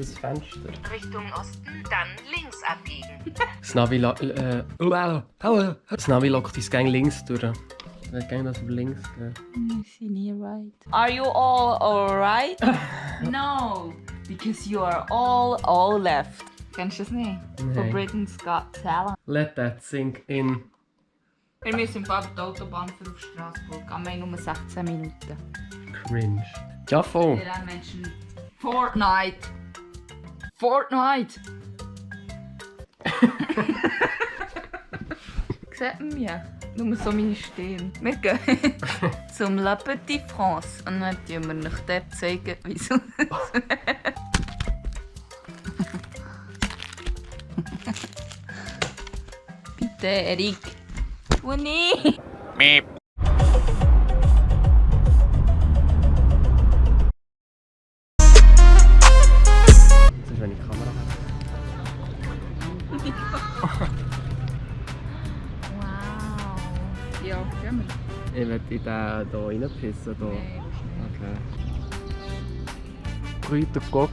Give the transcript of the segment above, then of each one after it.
das Fenster. Richtung Osten, dann links abbiegen. Das Navi lockt uns gang links durch. Ich will gerne, dass wir links gehen. I see nie right. Are you all alright? No, because you are all left. Kennst du das nicht? Nein. Von Britain's Got Talent. Let that sink in. Wir müssen im Fall die Autobahn für auf Straßburg. Wir haben nur 16 Minuten. Cringe. Ja, voll. Wir haben Menschen. Fortnite! Fortnite! Sieht man mich? Nur so meine Stirn. Wir gehen zum La Petite France. Und dann zeigen wir euch dort zeigen, wie es aussieht. Bitte, Erik. Tu nicht! Miep. Das ist, wenn ich die Kamera habe. Wow. Ja, gehen wir. Ich will in den hier reinpissen. Hier. Nein, Okay. Grüter Gott.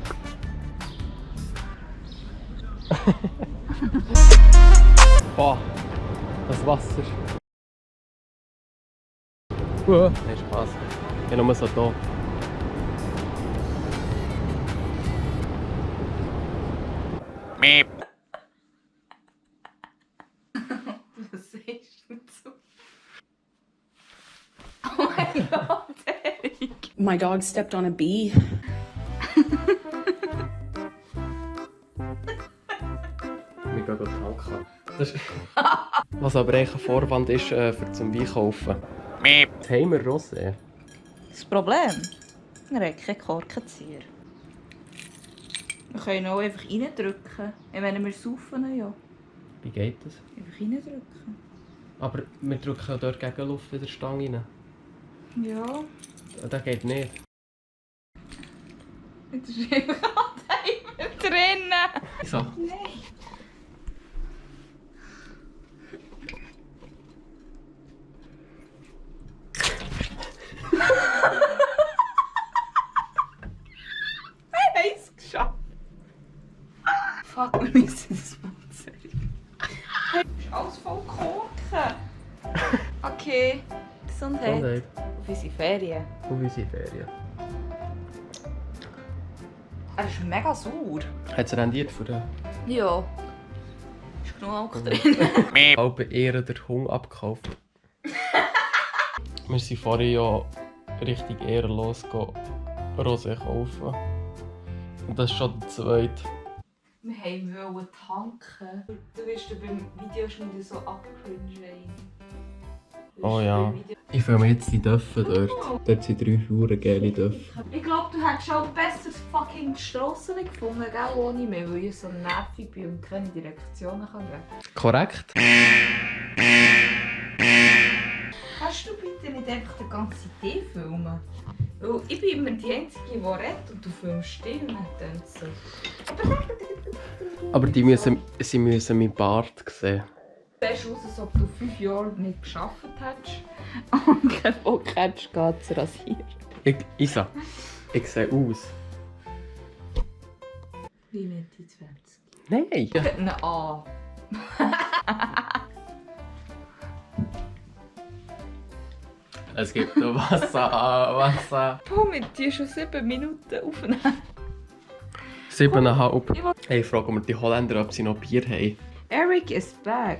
Boah, das Wasser. Nein, Spaß. Ich habe nur so hier. Miep. Was sagst du dazu? Oh mein Gott, Erik. My dog stepped on a bee. Wir gehen tanken. Das ist was aber eigentlich ein Vorwand ist für zum Weinkaufen. Miep. Jetzt haben wir Rosé. Das Problem? Wir haben keinen Korkenzieher. Wir können auch einfach reindrücken. Ich meine, wir saufen ja. Wie geht das? Einfach reindrücken. Aber wir drücken ja dort gegen Luftwiderstand rein. Ja. Das geht nicht. Jetzt ist einfach ein Timer drinnen. So. Nein. Wir haben es geschafft. Fuck, wir müssen das Wasser. Ist alles voll Korken. Okay. Gesundheit. Gesundheit. Auf unsere Ferien. Und unsere Ferien. Er ist mega sauer. Hat es rendiert für den Ja. Ist genug Alkohol drin. Miep. halben Ehren der Hunger abgekauft? Wir sind vorhin ja richtig ehrenlos Rosé kaufen. Und das ist schon der zweite. Wir wollten tanken. Du wirst beim Videoschneiden so abcringen. Oh ja. Ich fühle mich jetzt die Döffen dort. Dort sind 3 Huren geile Döffen. Ich glaube, du hättest schon besser fucking Strassen gefunden, gell, ohne mich, weil ich so nervig bin und keine Direktionen kann geben. Korrekt. Kannst du bitte nicht einfach den ganzen Tee filmen? Weil ich bin immer die Einzige, die redet und du filmst still und dann so. Aber sie müssen meinen Bart sehen. Du siehst aus, als ob du 5 Jahre nicht gearbeitet hättest und keinen Bock hättest, zu rasieren. Isa, ich sehe aus. Wie Mitte 20. Nein! Nein, A. Es gibt noch Wasser. Boah, wir die schon 7 Minuten aufnehmen. 7,5. Hey, fragen wir die Holländer, ob sie noch Bier haben. Eric is back.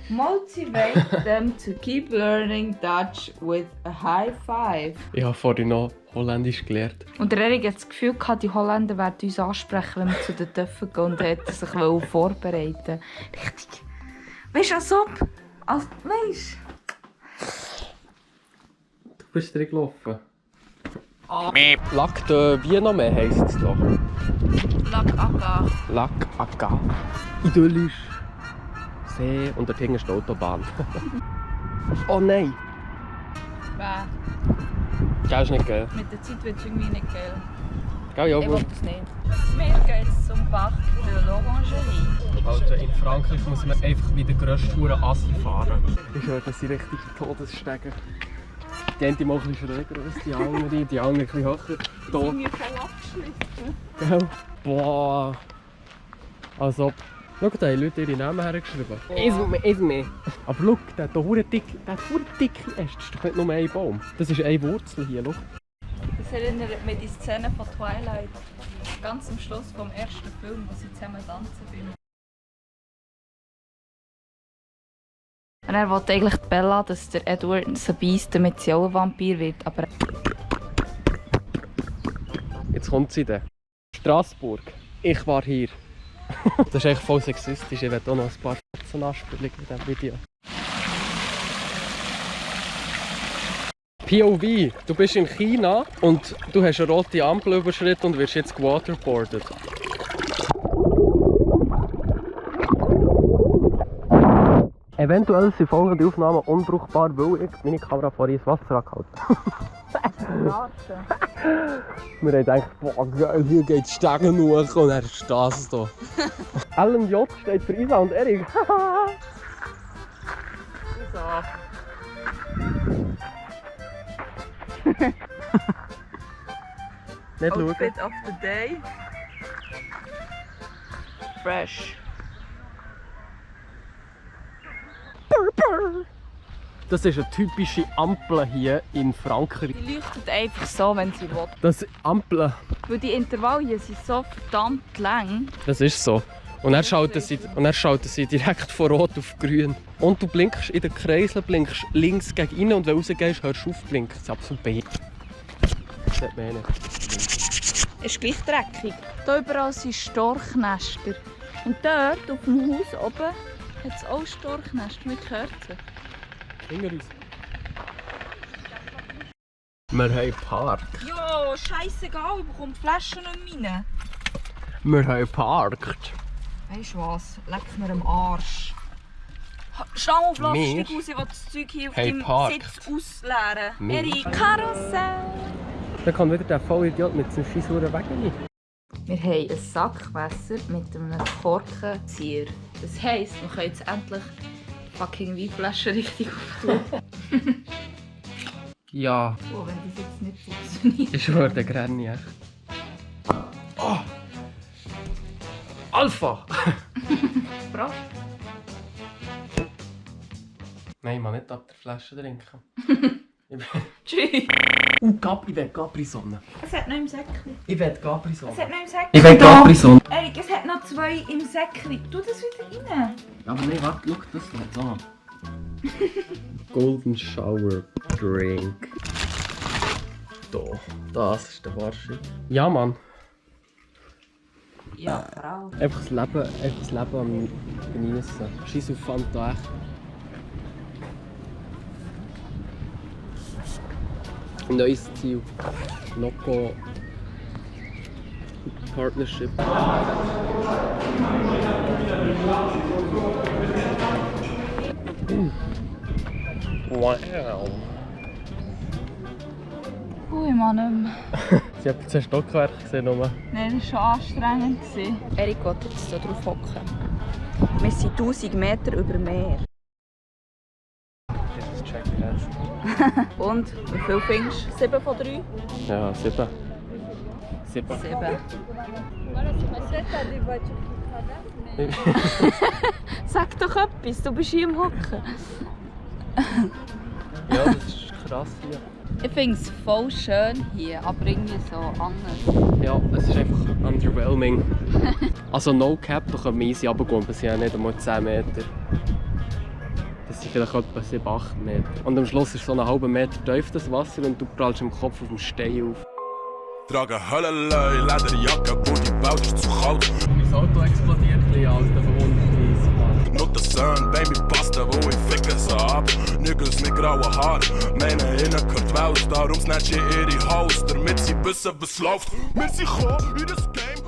Motivate them to keep learning Dutch with a high five. Ich habe vorhin noch Holländisch gelernt. Und der Eric hat das Gefühl gehabt, die Holländer werden uns ansprechen, wenn wir zu den Töpfen gehen, und er hat sich vorbereiten. Richtig. Weißt du, als ob? Weißt Du bist drin gelaufen. Miep. Lac de Vienname heisst es doch. Lac Aga. Lac Aga. Idyllisch. See und dort hinten ist die Autobahn. Oh nein! Wer? Gell, ist nicht geil. Mit der Zeit wird es irgendwie nicht geil. Gell, ja Ich gut. will das nicht. Wir gehen jetzt zum Parc de l'Orangerie. Alter, in Frankreich muss man einfach wie der grösste Hure Assi fahren. Ich höre, das sind richtig Todesstege. Die eine mal ein bisschen schräger als die andere ein bisschen höher. Die sind mir voll abgeschnitten. Gell? Boah. Also, schau, da haben Leute ihre Namen hergeschrieben. Esme. Aber schau, der hat hier dicke Äste. Das ist doch nicht nur ein Baum. Das ist eine Wurzel hier, schau. Das erinnert mich an die Szene von Twilight. Ganz am Schluss vom ersten Film, wo sie zusammen tanzen beim. Und er wollte eigentlich die Bella, dass der Edward sie beisst, damit sie auch ein Vampir wird, aber... Jetzt kommt sie dann. Straßburg. Ich war hier. Das ist echt voll sexistisch. Ich werde auch noch ein paar Fotos anspielen in diesem Video. POV. Du bist in China und du hast eine rote Ampel überschritten und wirst jetzt gewaterboardet. Eventuell sind folgende Aufnahmen unbrauchbar, weil ich meine Kamera vorhin ins Wasser angehalten habe. Wir haben gedacht, boah geil, hier geht die Stegen hoch und dann ist das hier. Alan J steht für Isa und Erik. Isa. Nicht schauen. Outfit of the day. Fresh. Das ist eine typische Ampel hier in Frankreich. Die leuchtet einfach so, wenn sie will. Das Ampel, Weil die Intervalle hier sind so verdammt lang. das ist so. Und dann schalten sie direkt von Rot auf Grün. Und du blinkst in den Kreisel, blinkst links gegen innen und wenn du rausgehst, hörst du auf blinken. Das ist absolut behindert. Das sieht man nicht. Ist gleich dreckig. Hier überall sind Storchnester. Und dort auf dem Haus oben hat es auch Storchnester mit Kerzen. Hinter uns. Wir haben Park. Jo, scheissegal, ich bekomme die Flaschen nicht mehr rein. Wir haben geparkt. Weisst du was? Leck mir am Arsch. Schau auf, lass Wir dich raus, ich will das Zeug hier auf haben deinem geparkt. Sitz ausleeren. Wir. Erik, Karussell! Dann kommt wieder der Vollidiot mit seinem scheissuren Wägeli. Wir haben ein Sackwasser mit einem Korkenzieher. Das heisst, wir können jetzt endlich fucking Weinflaschen richtig auftun. Ja, Oh, wenn das jetzt nicht funktioniert. ich schwöre, der Granny echt. Oh! Alpha! Prost! Nein, man nicht ab der Flasche trinken. Tschüss! Ich will Capri-Sonne. Es hat noch im Säckchen. Ich will Capri-Sonne. Es hat noch im Säckchen. Ich will Capri-Sonne. Erik, es hat noch 2 im Säckchen. Tu das wieder rein. Aber nein, warte, schau, das wird so. Golden Shower Drink. Da. Das ist der Wahrscheinlich. Ja, Mann. Ja, Frau. Einfach das Leben am Genießen. Scheiß auf Fanta echt. Neues Ziel. Loco Partnership. Wow. Ui, Mann, nicht mehr. Sie hat 10 Stockwerke gesehen. Nur. Nein, das war schon anstrengend. Erik will jetzt hier drauf hocken. Wir sind 1000 Meter über Meer. Das check ich jetzt. Und wie viel findest du? 7 von 3? Ja, 7. 7. 7. Sag doch etwas, du bist hier im Hocken. Ja, das ist krass hier. Ich finde es voll schön hier, aber irgendwie so anders. Ja, es ist einfach underwhelming. Also no cap, da können wir easy runtergehen, aber es sind ja nicht einmal 10 Meter. Das sind vielleicht etwa 7, 8 Meter. Und am Schluss ist so einen halben Meter tief das Wasser und du prallst im Kopf auf dem Stein auf. Trage Höllerlei, Lederjacke, Booty, Bauch ist zu kalt. Mein Auto explodiert ein bisschen, Alter, von 130 Mal. Not the sun, Baby, Pasta, wo ich ficke sie ab. Niggas mit grauen Haaren, meine Innen kommt Welt. Darum snatch ich ihre Haus, damit sie wissen, was läuft. Wir sind gekommen in das Game.